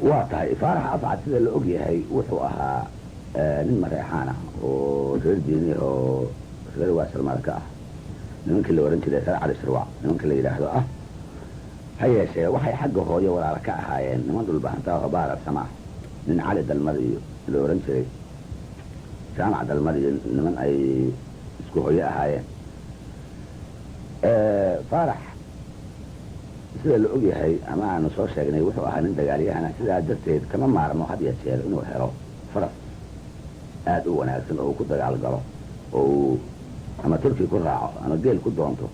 Waa tahay, Faarax Afcad sida la og yahay wuxuu ahaa nin Mareexaan ah oo reer diini oo reer Waasalmaarka ah, nimankii la ohan jiray reer Cali Shirwac nimanka la yidhaahdo ah. Ha yeeshee waxay xagga hooyo walaala ka ahaayeen niman Dhulbahantaa oo Baararsama ah, nin Cali Dalmar iyo la ohan jiray, Jaamac Dalmar iyo niman ay isku hooyo ahaayeen. Faarax sida la og yahay ama aanu soo sheegnay wuxuu ahaa nin dagaalyahana, sidaa darteed kama maarmo had ya jeer inuu helo faras aada u wanaagsan oo uu ku dagaal galo oo uu ama turki ku raaco ama geel ku doonto.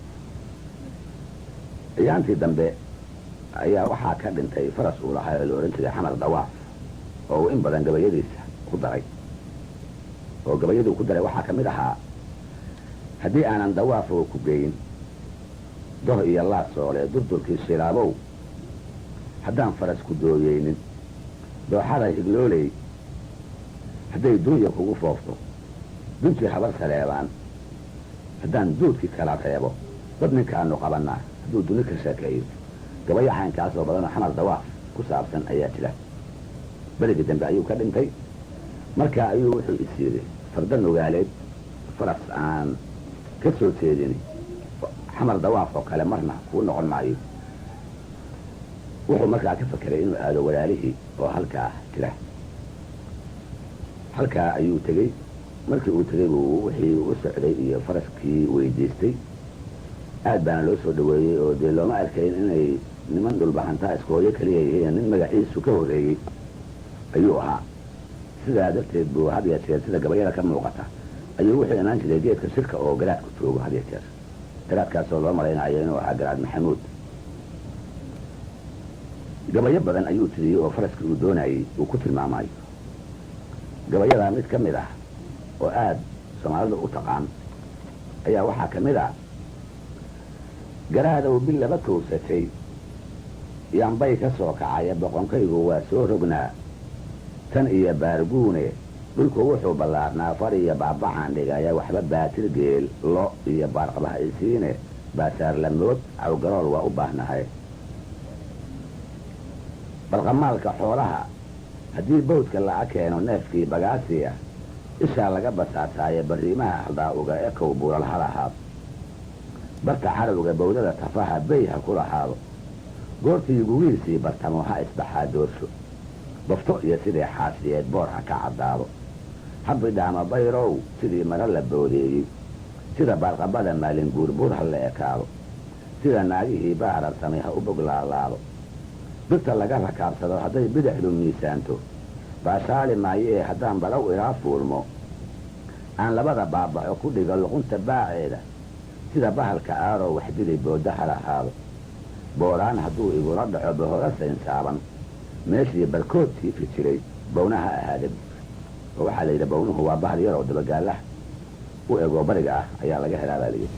Ciyaantii dambe ayaa waxaa ka dhintay faras uu lahaa oo la odhan jiray Xamar Dawaaf, oo uu in badan gabayadiisa ku daray, oo gabayaduu ku daray waxaa ka mid ahaa: haddii aanan dawaaf oo ku geyn doh iyo laasoole durdurkii shilaabow, haddaan faras ku dooyeynin dooxada Higlooley, hadday duunya kugu foofto duntii Habar Saleebaan, haddaan duudkii kala reebo dad ninkaanu qabannaa hadduu duni ka sheekeeyo. Gabayo caynkaasoo badanoo Xamar Dawaaf ku saabsan ayaa jira. Berigii dambe ayuu ka dhintay. Markaa ayuu wuxuu is yidhi farda Nugaaleed faras aan ka soo jeedin Xamar Dawaaf oo kale marna kuu noqon maayo. Wuxuu markaa ka fakeray inuu aado walaalihii oo halkaa jira. Halkaa ayuu tegey. Markii uu tegey buu wixii u socday iyo faraskii weydiistay. Aad baana loo soo dhaweeyey oo dee looma arkayn inay niman Dhulbahantaa isku hooyo keliya yihiin, nin magaciisu ka horreeyey ayuu ahaa. Sidaa darteed buu had ya jeer, sida gabayada ka muuqata, ayuu wuxuu imaan jiray geedka shirka oo garaadku joogo had ya jeer, garaadkaasoo loo malaynayo inuu ahaa Garaad Maxamuud. Gabayo badan ayuu tiriyey oo faraskii uu doonayey uu ku tilmaamayo. Gabayadaa mid ka mid ah oo aada Soomaalida u taqaan ayaa waxaa ka mid ah: garaadow bil laba kowsatay yaanbay ka soo kacaya, boqonkaygu waa soo rognaa tan iyo Baarguune, dhulku wuxuu ballaarnaa far iyo baabacaan dhigaya, waxba baatir geel lo iyo baarqabaha isiine, baasaarlamood cawgarool waa u baahnahay. Balqamaalka xoolaha haddii bawdka laga keeno neefkii bagaasiya ishaa laga basaasaaye, barriimaha haldaa uga ekow buulal ha lahaado, barta carowga bawdada tafaha bey ha ku lahaado, goortii gugiisii bartamo ha isbaxaa doorsho, bafto iyo sidii xaasiyeed boor ha ka caddaado, habidhaama bayrow sidii maro la boodeeyey, sida baarqabada maalin guurbuur ha la ekaado, sida naagihii baararsamay ha u boglaalaado, birta laga rakaabsado hadday bidixdu miisaanto baashaali maayee, haddaan balow ilaa fuulmo aan labada baabaco ku dhigo luqunta baaceeda, sida bahalka aaroo wax dilay booda ha lahaado, booraan hadduu igula dhaco bahora saynsaaban, meeshii barkood tiifi jiray bawna ha ahaada. Oo waxaa la yidhi bawnuhu waa bahal yaroo dabagaallaha u egoo bariga ah ayaa laga helaa baa layidhi.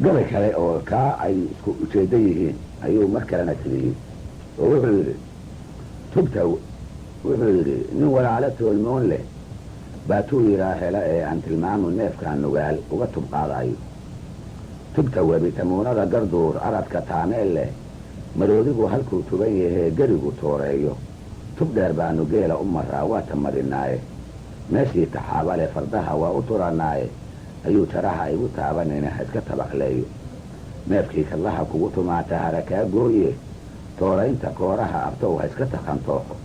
Gabay kale oo kaa ay isku ujeeddo yihiin ayuu mar kalena tiriyey oo wuxuu yidhi tubta, wuxuu yidhi nin walaalo toolmoon leh baatuu yidhaa hela ee aan tilmaamu neefkaa Nugaal uga tub qaadayo, tubta webi tamuunada garduur aradka taameel leh, maroodigu halkuu tuban yahee gerigu tooreeyo, tub dheer baanu geela u maraa waa tamarinaaye, meeshii taxaaba leh fardaha waa u turanaaye, ayuu jaraha igu taabanina ha iska tabaqleeyo, neefkii kadlaha kugu tumaata harakaa gooye, tooraynta kooraha abtow ha iska takantooxo,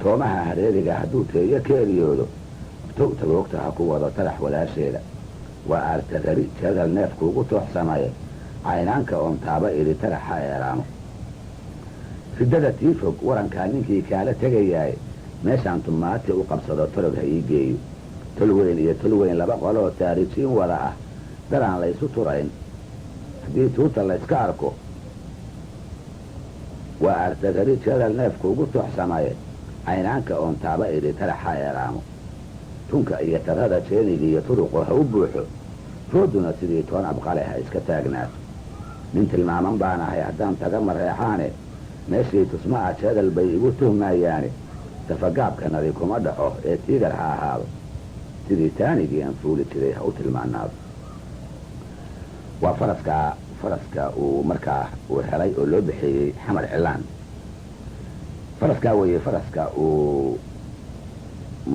toomaha hareeriga hadduu teeyo keeriyoodo abtow tagoogta ha ku wado tarax walaasheeda, waa aartarari jeedal neefkuugu tooxsamaye, caynaanka oon taaba idhi tarax ha eeraamo, riddada tii fog warankaa ninkii kaala tegayaaye, meeshaan tumaati u qabsado tolog ha ii geeyo, tol weyn iyo tol weyn laba qoloo taarijiin wada ah daraan laysu turayn haddii tuuta layska arko, waa aartarari jeedal neefkuugu tooxsamaye, caynaanka oon taaba idhi tarax ha eeraamo, tunka iyo tarada jeeniga iyo turuqu ha u buuxo, rooduna sidii toon abqale ha iska taagnaato, nin tilmaaman baan ahay haddaan taga Mareexaane, meeshii tusma ah jeedal bay igu tuhmayaane, tafagaabka nadi kuma dhaco ee tiigar ha ahaado, sidii taanigii aan fuuli jiray ha u tilmaanaado. Waa faraska uu markaa uu helay oo loo bixeeyey Xamar Cilaan. Faraskaa weeye faraska uu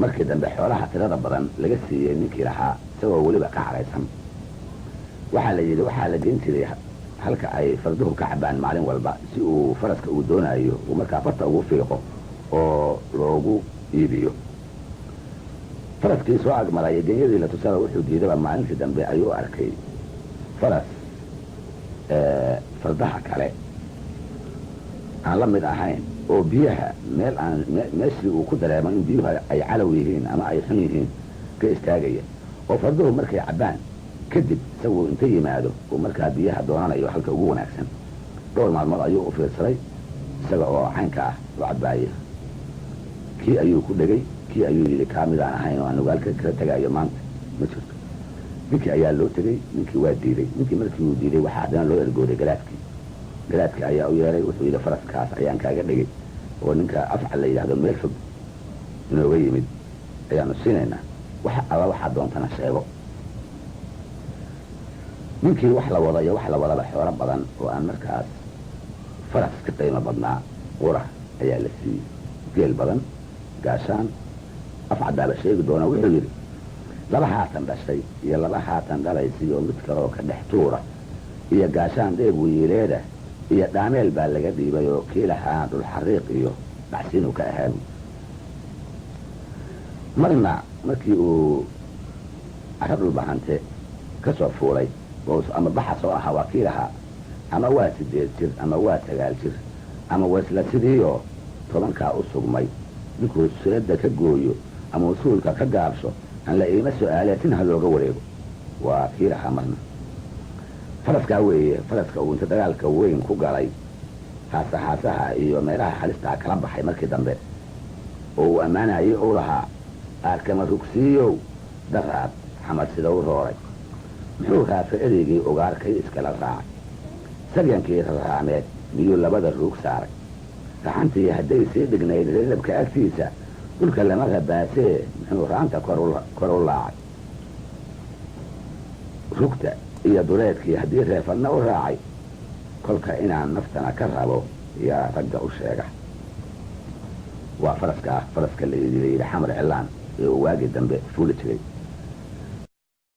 markii dambe xoolaha tirada badan laga siiyey ninkii lahaa, isagoo weliba ka caraysan. Waxaa la yidhi waxaa la geen jiray halka ay farduhu ka cabaan maalin walba, si uu faraska uu doonayo uu markaa farta ugu fiiqo oo loogu iibiyo. Faraskii soo agmaray genyadii la tusada wuxuu diidaba, maalintii dambe ayuu arkay faras fardaha kale aan la mid ahayn oo biyaha meel aan meeshii uu ku dareemo in biyuhu ay calow yihiin ama ay xun yihiin ka istaagaya, oo farduhu markay cabbaan kadib isagu inta yimaado uu markaa biyaha doonanayo halka ugu wanaagsan. Dhowr maalmood ayuu u fiirsaday isaga oo caynka ah oo cabbaaya. Kii ayuu ku dhegay, kii ayuu yidhi kaa midaan ahayn oo aan nugaalka kala tegaayo maanta ma jirto. Ninkii ayaa loo tegey, ninkii waa diiday. Ninkii markii uu diiday waxaa haddana loo ergooday garaadkii. Garaadkii ayaa u yeeray, wuxuu yidhi faraskaas ayaan kaaga dhegay oo ninka Afcal la yidhahdo meel fog inooga yimid ayaanu siinaynaa, wax alla waxaa doontana sheego. Ninkii wax la wada iyo wax la wadaba xoolo badan oo aan markaas faras ka qiimo badnaa qura ayaa la siiyey, geel badan, gaashaan. Afcadaaba sheegi doona, wuxuu yidhi 2 haatan dhashay iyo 2 haatan dhalaysiyo mid kaleoo ka dhex tuura iyo gaashaan dheeg wiileeda iyo dhaameel baa laga dhiibay oo kii lahaa dhulxariiq iyo dhacsiinuu ka ahaabu. Marna markii uu cara Dhulbahante ka soo fuulay ama baxa soo ahaa, waa kii lahaa ama waa 8 jir ama waa 9 jir ama waisla sidiioo 10kaa u sugmay, ninkuu seeda ka gooyo ama usuulka ka gaabsho aan la iima su-aalee sin ha looga wareego, waa kii lahaa. Marna faraskaa weeye faraska uu inta dagaalka weyn ku galay haasaxaasaha iyo meelaha halistaa kala baxay markii dambe oo uu ammaanayay uu lahaa aarkama rugsiiyow daraad Xamad sida u rooray, muxuu raafa ereygii ugaarkay iskala raacay, saryankii raraameed miyuu labada ruug saaray, raxantii hadday sii dhignayd reerabka agtiisa dhulka lama rabaasee muxuu raanta kor u laacay, rugta iyo dureedkii haddii reefadna u raacay, kolka inaan naftana ka rabo yaa ragga u sheega. Waa faraska faraska la yidhi Xamar Cilaan ee uu waagii dambe fuuli jiray.